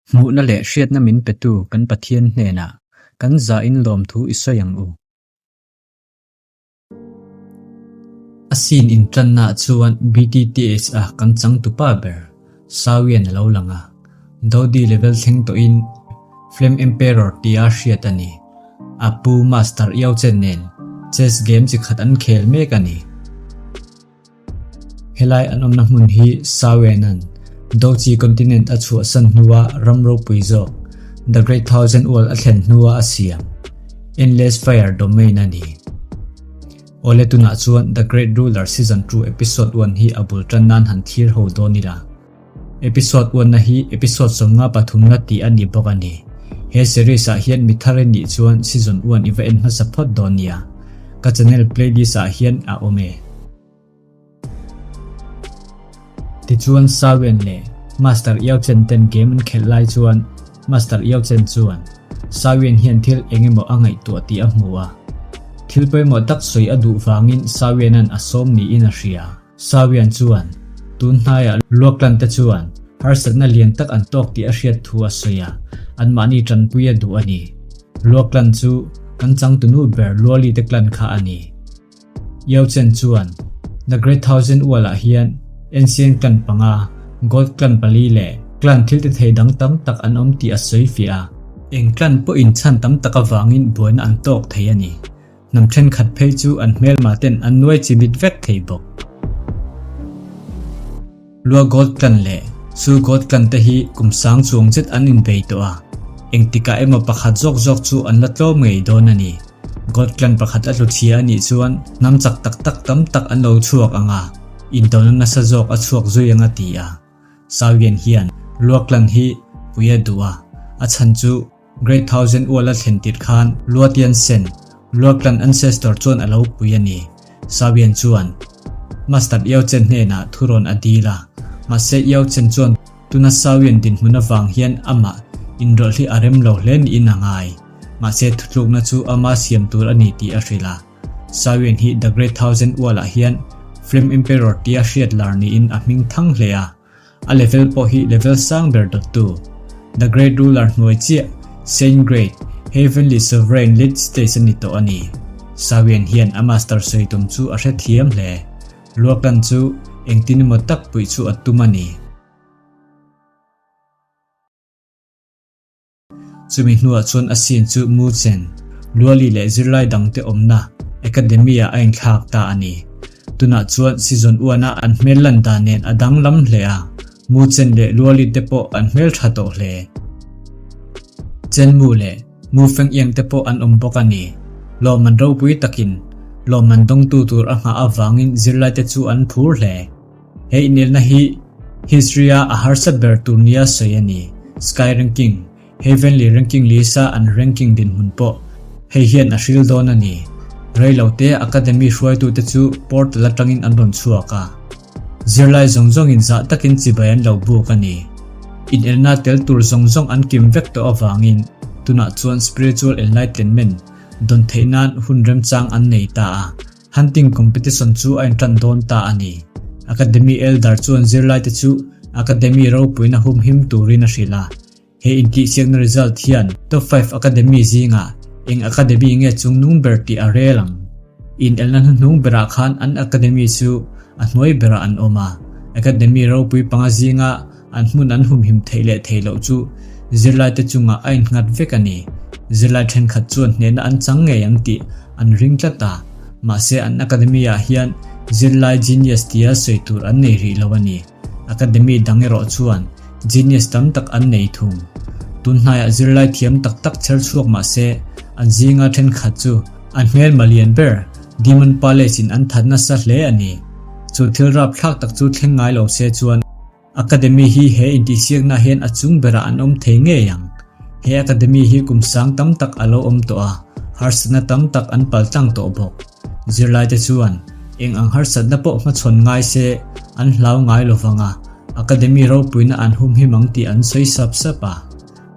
Hmuhna leh hriatna min petu kan Pathian hnenah kan zahin lawmthu i sawi ang u. A scene intannaah chuan BTTS a kan changtupa ber Sawian a lo lang a, Dodi level thleng tawhin Flame Emperor tia hriat a ni. A pu Master Yao Chen nen chess game chi khat an khel mek a ni. Helai an awmna hmun hi Sawena'n Dochi continent a chhuahsan hnua ram ropui zawk The Great Thousand Wall a thlen hnua a siam Endless Fire Domain a ni. Awle tunah chuan The Great Ruler Season 2 Episode 1 hi a bul tan nan han thlir ho dawn ila. Episode 1 na hi episode 53 na tih a ni bawk a ni. He series ah hian mi thar i nih chuan season 1 i va en hmasa phawt dawn nia. Ka channel playlist ah hian a awm e. Tichuan Sawian leh Master Yao Chen ten game an khelh lai chuan Master Yao Chen chuan Sawian hian thil eng emaw a ngaihtuah tih a hmu a. Thil pawimawh tak sawi a duh vangin Sawianan a sawm niin a hria. Sawian chuan tun hnaiah Luaklan te chuan harsatna lian tak an tawk tih a hriat thu a sawi a, anmahni tanpui a duh a ni. Luaklan chu kan changtunu ber Luali te clan kha a ni. Yao Chen chuan The Great Thousand Wall-ah hian Ancient Clan panga, Gold Clan pali leh clan thil ti thei dang tam tak an awm tih a sawi fiah a. Eng clan pawhin chhan tam tak avangin buaina an tawk thei a ni. Hnam thenkhat phei chu an hmelma ten an nuai chimit vek thei bawk. Lua Gold Clan leh Su Gold Clan te hi kum sang chuang zet an inbei tawh a, engtikah emaw pakhat zawk zawk chu an la tlawm ngei dawn a ni. Gold Clan pakhat a tlu chhia a nih chuan hnam chak tak tak tam tak an lo chhuak ang a, indona nasa zawk a chhuak zui ang a ti a. Sawian hian Lua Clan hi pui a duh a, a chhan chu Great Thousand Wall a thlen tirh khan Lua Tian Sen, Lua Clan ancestor chuan a lo pui a ni. Sawian chuan Master Yao Chen hnenah thurawn a dil a, mahse Yao Chen chuan tuna Sawian dinhmun avang hian amah inrawlh hi a rem lo hle niin a ngai. Mahse thutlukna chu ama siam tur a ni tih a hrilh a. Sawian hi The Great Thousand Wall-ah hian Flame Emperor tia hriat lar niin a hming thang hle a. A level pawh hi level sang ber dawttu, The Great Ruler hnuai chiah, Saint Great, Heavenly Sovereign Lit stage a ni tawh a ni. Sawian hian a master sawi tum chu a hrethiam hle. Luaklan chu engtin emaw tak puih chu a tum a ni. Chumi hnuah chuan a scene chu Mu Chen, Luali leh zirlai dangte awmna Academy-ah a inthlak ta a ni. Tunah chuan season one-a an hmel lan dan nen a danglam hle a, Mu Chen leh Luali te pawh an hmel tha tawh hle. Chen Mu leh Mu Feng Iang te pawh an awm bawk a ni. Lawmman ropui takin lawmman dawngtu tur a nghah avangin zirlaite chu an phur hle. He inelna hi history-a a harsa ber tur nia sawi a ni. Sky Ranking, Heavenly Ranking list-a an ranking dinhmun pawh hei hian a hril dawn a ni. Reilote Academy hruaitute chu portal atangin an rawn chhuak a. Zirlai zawng zawngin zah takin chibai an lo buk a ni. Inelna tel tur zawng zawng an kim vek tawh avangin tunah chuan Spiritual Enlightenment dawn theih nan hun remchang an nei ta a. Hunting competition chu a intan dawn ta a ni. Academy Elder chuan zirlaite chu Academy ropuina humhim turin a hrilh a. He intihsiakna result hian top 5 Academy zingah eng Academy nge chungnung ber tih a rel ang. Inelna hnuhnung berah khan an Academy chu a hnuai berah an awm a. Academy ropui panga zinga an hmun an humhim theih leh theih loh chu zirlaite chungah a innghat vek a ni. Zirlai thenkhat chuan hnehna an chang ngei ang tih an ring tlat a, mahse an academy-ah hian zirlai genius tia sawi tur an nei rih lo a ni. Academy dang erawh chuan genius tam tak an nei thung. Tun hnaiah zirlai thiam tak tak chher chhuak mahse an zinga thenkhat chu an hmelma lian ber Demon Palace-in an that nasa hle a ni. Chu thil rapthlak tak chu thleng ngai lo se chuan Academy hi he intihsiakna hian a chung berah an awm thei ngei ang. He Academy hi kum sang tam tak a lo awm tawh a, harsatna tam tak an paltlang tawh bawk. Zirlaite chuan eng ang harsatna pawh hmachhawn ngai se an hlau ngai lo vang a, Academy ropuina an humhim ang tih an sawi sap sap a.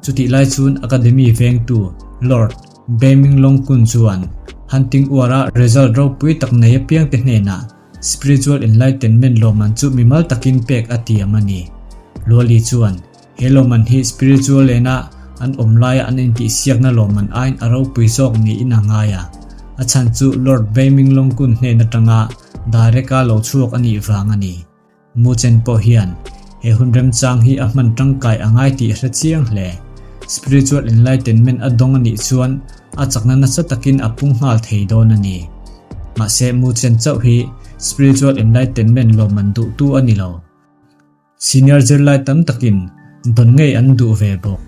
Chutih lai chuan Academy vengtu Lord Beiming Longkun chuan Hunting Uara result ropui tak nei apiangte hnenah Spiritual Enlightenment lawmman chu mimal takin pek a tiam a ni. Luali chuan, He lawmman hi spiritual lena an awm laia an intihsiakna lawmman aiin a ropui zawk niin a ngai a. A chhan chu Lord Beiming Longkun hnen atanga direct-a lo chhuak a nih vang a ni. Muchen pawh hian he hun remchang hi a hman tangkai a ngai tih a hre chiang hle. Spiritual enlightenment a dawng a nih chuan a chakna nasa takin a pung nghal thei dawn a ni. Mahse Muchen chauh hi spiritual enlightenment lawmman duhtu a ni lo. Senior zirlai tam takin dawn ngei an duh ve bawk.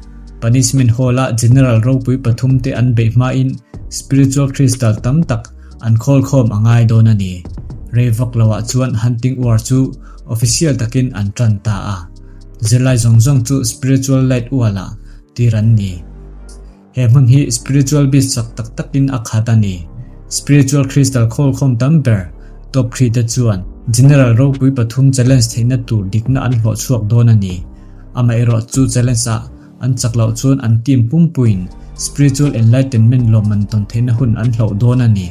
Punishment Hall-a General ropui pathumte an beih hmain Spiritual Crystal tam tak an khawl khawm a ngai dawn a ni. Rei vak loah chuan Hunting War chu official takin an tan ta a. Zirlai zawng zawng chu Spiritual Light Wall-ah tir an ni. He hmun hi spiritual beast chak tak takin a khat a ni. Spiritual crystal khawlkhawm tam ber, top three te chuan General ropui pathum challenge theihna tur dikna an hlawh chhuak dawn a ni. Amaherawh chu challenge ah an chak loh chuan an team pumpuiin spiritual enlightenment lawmman tawn theihna hun an hloh dawn a ni.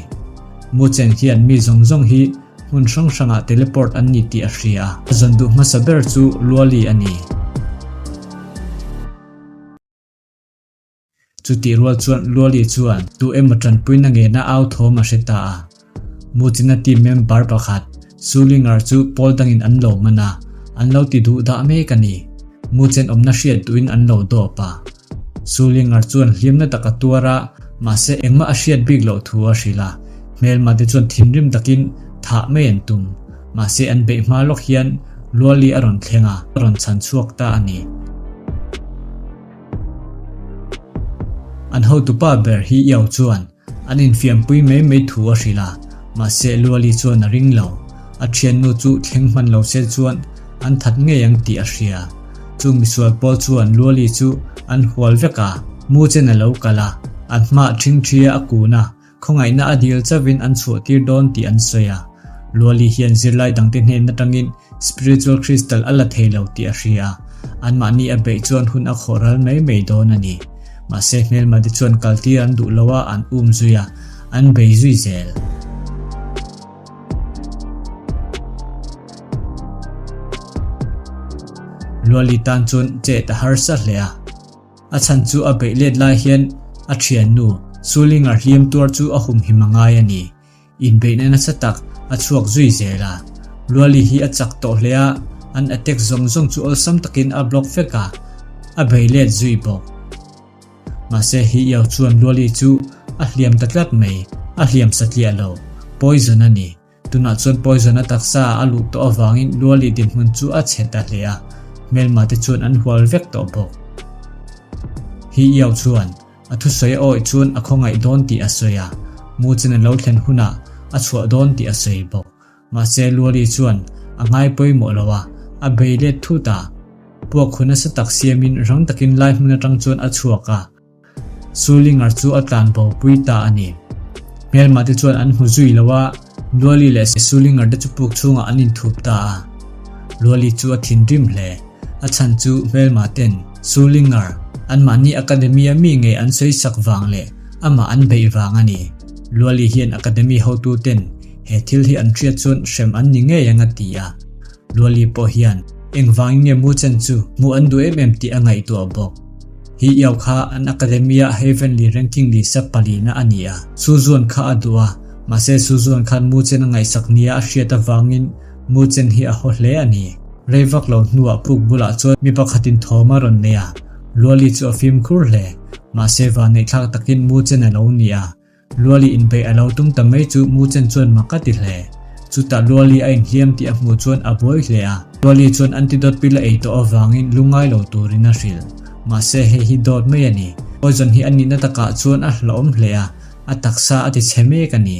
Mu Cheng hian mi zawng zawng hi hmun hrang hrangah teleport an ni tih a hria a. A zawn duh hmasa ber chu Luali a ni. Chutih rual chuan Luali chuan tu emaw tanpuina ngena au thawm a hre ta a. Muchina team member pakhat Sulinger chu pawl dangin an lo man a, an lo ti duh dah mek a ni. Muchen awmna hriat duhin an lo dawp a. Sulinger chuan hlimna tak a tuar a, mahse engmah a hriat bik loh thu a hrilh a. Hmelma te chuan thinrim takin thah mai an tum. Mahse an beih hma lawk hian Luali a rawn thleng a, a rawn chhan chhuak ta a ni. An hotupa ber hi Iau chuan an infiampui mai mai thu a hrilh a, mahse Luali chuan a ring lo. A thiannu chu thleng hman lo se chuan an that ngei ang tih a hria. Chung misual pawl chuan Luali chu an hual vek a, mu chen a lo kal a, an hmaah ṭhingṭhia a kun a, Khawngaihna a dil chauhin an chhuahtir dawn tih an sawi a. Luali hian zirlai dangte hnen atangin Spiritual Crystal a la thei lo tih a hria a, anmahni a beih chuan hun a khawh ral mai mai dawn a ni. Mahse hmelmate chuan kaltir an duh lo a, an um zui a, an bei zui zel. Luali tan chuan chet a harsa hle a. A chhan chu a beih let lai hian a thiannu Sulinger hliam tuar chu a humhim a ngai a ni. Inbeihna nasa tak a chhuak zui zel a. Luali hi a chak tawh hle a, an attack zawng zawng chu awlsam takin a block vek a, a bei let zui bawk. Mahse hi Iau chuan Luali chu a hliam ta tlat mai, a hliam satliah lo, poison a ni. Tunah chuan poison a taksa a luh tawh avangin Luali dinhmun chu a chhe ta hle a, hmelma te chuan an hual vek tawh bawk. Hi Iau chuan a thusawi a awih chuan a khawngaih dawn tih a sawi a, mu chen a lo thlen hunah a chhuah dawn tih a sawi bawk. Mahse Luali chuan a ngai pawimawh lo a, a bei let thut a. Puak hu nasa tak siamin rang takin lai hmun atang chuan a chhuak a. Sulinger chu a tlan bo pui ta a ni. Hmelma te chuan an hmu zui lo a, Luali leh Sulinger te chu puk chhungah an inthup ta a. Luali chu a thinrim hle. A chhan chu hmelma ten Sulinger anmahni Academy a mi ngei an sawi sak vang leh amah an beih vang a ni. Luali hian Academy hotu ten he thil hi an hriat chuan hrem an ni ngei ang a ti a. Luali pawh hian engvangin nge Muchen chu hmuh an duh em em tih a ngaihtuah bawk. Hi Iau kha an Academy-a Heavenly Ranking Lisa palina a ni a. Suzuan kha a duh a, mahse Suzuan khan Muchen a ngaihsak nia a hriat avangin Muchen hi a haw hle a ni. Rei vak lo hnuah puk bulah chuan mi pakhatin thawm a rawn nei a, Luali chu a fimkhur hle. Mahse vanneihthlak takin Muchen a lo ni a, Luali inbeih a lo tum ta mai chu Muchen chuan mak a ti hle. Chutah Luali a inhliam tih a hmuh chuan a buai hle a. Luali chuan antidote pil a ei tawh avangin lungngai lo turin a hrilh. Mahse hei hi dawt mai a ni. Poison hi a nihna takah chuan a hlauhawm hle a, a taksa a ti chhe mek a ni.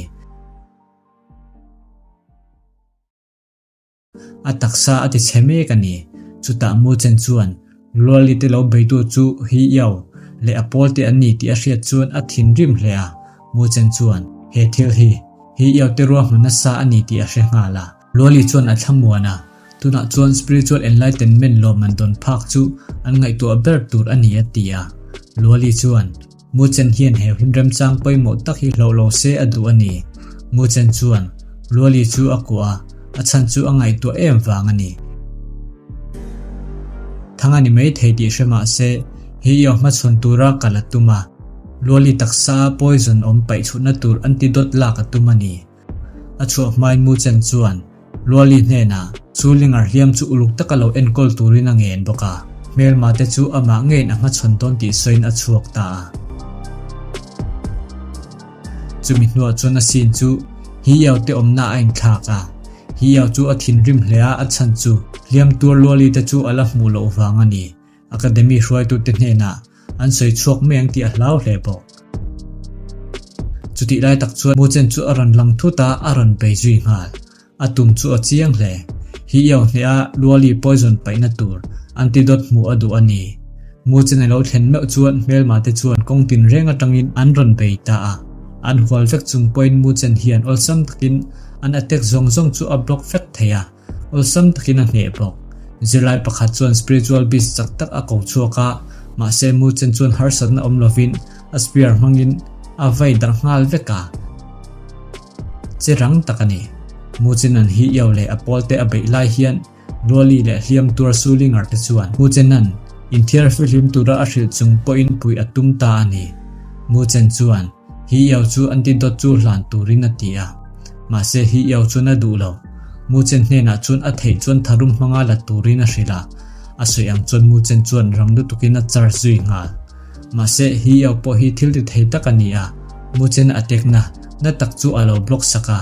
A taksa a ti chhe mek a ni. Chutah Muchen chuan Luali te lo beitu chu Hi Iau leh a pawl te an ni tih a hriat chuan a thinrim hle a. Muchen chuan he thil hi Hi Iau te ruahman nasa a ni tih a hre nghal a. Luali chuan a thlamuan a, tunah chuan Spiritual Enlightenment lawmman dawn phak chu an ngaihtuah ber tur a ni a ti a. Luali chuan Muchen hian he hun remchang pawimawh tak hi hloh lo se a duh a ni. Muchen chuan Luali chu a kuah a, a chhan chu a ngaihtuah em vang a ni. Thang a ni mai thei tih hre mah se, hi Io hmachhawn tura kal a tum a. Luali taksa a poison awm paih chhutna tur antidote lak a tum a ni. A chhuah hmain Mu Chen chuan Luali hnenah Sulinger hliam chu uluk taka lo enkawl turin a ngen bawk a, hmelma te chu amah ngeiin a hmachhawn dawn tih sawiin a chhuak ta a. Chumi hnuah chuan a scene chu Hi Yao te awmna a inthlak a, Hi Yao chu a thinrim hle a, a chhan chu hliam tuar Luali te chu a la hmuh loh vang a ni. Academy hruaitute hnenah an sawi chhuak mai ang tih a hlau hle bawk. Chutih lai tak chuan Mu Chen chu a rawn lang thut a, a rawn bei zui nghal. A tum chu a chiang hle. Hi Yao hneha Luali poison paihna tur antidote hmuh a duh a ni. Mu Chen a lo thlen meuh chuan hmelma te chuan kawng tin reng atangin an rawn bei ta a. An hual vek chung pawhin Mu Chen hian awlsam takin an attack zawng zawng chu a block vek thei a. Awlsam takin a hneh bawk. Zirlai pakhat chuan spiritual beast chak tak a ko chhuak a, mahse Mu Chen chuan harsatna awm lovin a spear hmangin a vai darh nghal vek a. Che rang tak a ni. Mu Chen an hi Yao leh a pawl te a beih lai hian Luali leh hliam tuar Sulinger te chuan Mu Chen an inthiar fihlim tura a hrilh chung pawhin puih a tum ta a ni. Mu Chen chuan Hi Yao chu antidote chu hlan turin a ti a. Mahse Hi Yao chuan a duh lo. Mu Chen hnenah chuan a theih chuan tharum hmanga la turin a hrilh a. A sawi ang chuan Mu Chen chuan rang lutukin a charge zui nghal. Mahse Hi Yao pawh hi thil ti thei tak a ni a, Mu Chen a tekna na tak chu a lo block sak a.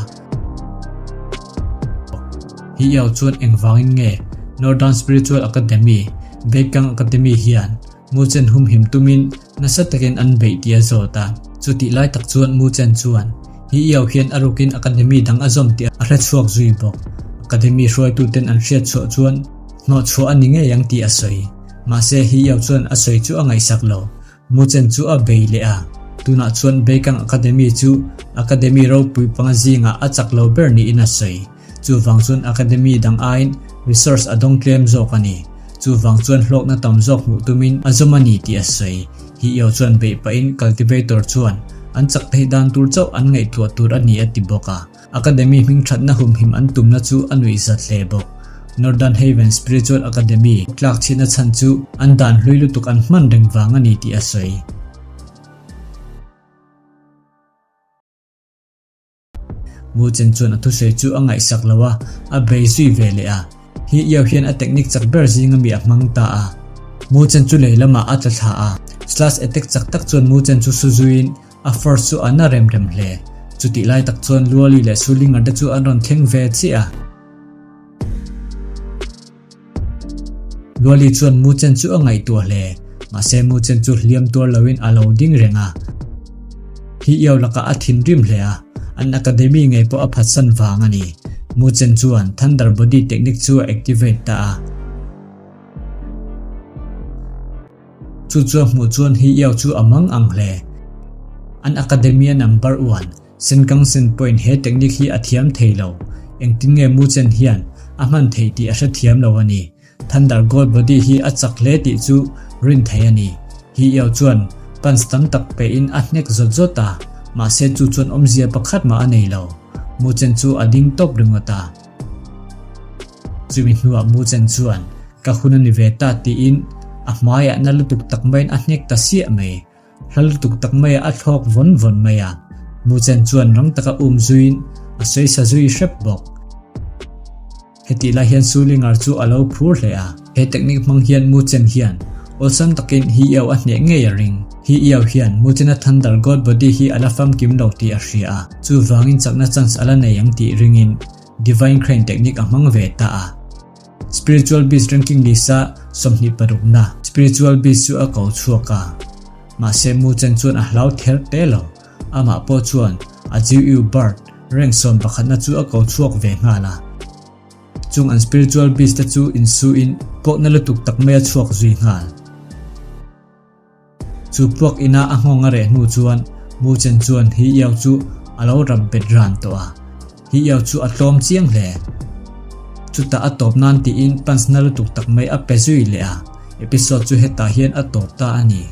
Hi Yao chuan engvangin nge Northern Spiritual Academy, Beikang Academy hian Mu Chen humhim tumin nasa takin an beih tih a zawt a. Chutih lai tak chuan Mu Chen chuan Hi Yao hian a rukin academy dang a zawm tih a hre chhuak zui bawk. Academy hruaituten an hriat chhuah chuan hnawhchhuah a ni ngei ang tih a sawi. Mahse Hi Yao chuan a sawi chu a ngaihsak lo. Mu Chen chu a bei leh a. Tunah chuan Beikang Academy chu academy ropui panga zingah a chak lo ber niin a sawi. Chuvang chuan academy dang aiin resource a dawng tlem zawk a ni. Chuvang chuan hlawkna tam zawk hmuh tumin a zawm a ni tih a sawi. Hi Yao chuan beih pahin cultivator chuan an chak theih dan tur chauh an ngaihtuah tur a ni a ti bawk a. Academy hmingthatna humhim an tumna chu a nuihzat hle bawk. Northern Haven Spiritual Academy tlak chhitna chhan chu an dan hlui lutuk an hman reng vang a ni tih a sawi. Mu Chen chuan a thusawi chu a ngaihsak lo a, a bei zui ve leh a. Hi Yao hian a technique chak ber zinga mi a hmang ta a. Mu Chen chu lei lamah a tla thla a. Slash attack chak tak chuan Mu Chen chu su zuiin a force chu a na rem rem hle. Chutih lai tak chuan Luali leh Sulinger te chu an rawn thleng ve chiah a. Luali chuan Mu Chen chu a ngaihtuah hle. Mahse Mu Chen chu hliam tuar loin a lo ding reng a. Hi Yao lakah a thinrim hle a, an academy ngei pawh a phatsan vang a ni. Mu Chen chuan Thunder Body technique chu a activate ta a. Chu chu a hmuh chuan Hi Yao chu a mang ang hle. An academy a number one, Senkang Sen pawhin he technique hi a thiam thei lo. Engtin nge Mu Chen hian a hman theih tih a hrethiam lo a ni. Thunder God Body hi a chak hle tih chu rin theih a ni. Hi Yao chuan punch tam tak pehin a hnek zawt zawt a, mahse chu chuan awmzia pakhat mah a nei lo. Mu Chen chu a ding tawp ringawt a. Chumi hnuah Mu Chen chuan, Ka hun a ni ve ta tiin a hmaiah na lutuk tak maiin a hnek ta siah mai. Hla lutuk tak maiah a thlawk vawn vawn mai a. Mu Chen chuan rang taka um zuiin a sawi sa zui hrep bawk. Hetih lai hian Su Lingar chu a lo phur hle a. He technique hmang hian Mu Chen hian awlsam takin Hi Yao a hneh ngei a ring. Hi Yao hian Mu Chena Thunder God Body hi a la famkim lo tih a hria a, chuvangin chakna chance a la nei ang tih ringin Divine Crane technique a hmang ve ta a. Spiritual Beast ranking list a 26 na Spiritual Beast chu a ko chhuak a. Mahse Mu Chen chuan a hlau ther te lo. Amah pawh chuan a Jiu Bird rank 11 na chu a ko chhuak ve nghal a. Chung an Spiritual Beast te chu insuin pawhna lutuk tak mai a chhuak zui nghal. Chu puak ina a nghawng a reh hnu chuan Mu Chen chuan Hi Yao chu a lo rap bet ran tawh a. Hi Yao chu a tlawm chiang hle. Chutah a tawp nan tiin punch na lutuk tak mai a pe zui leh a. Episode chu hetah hian a tawp ta a ni.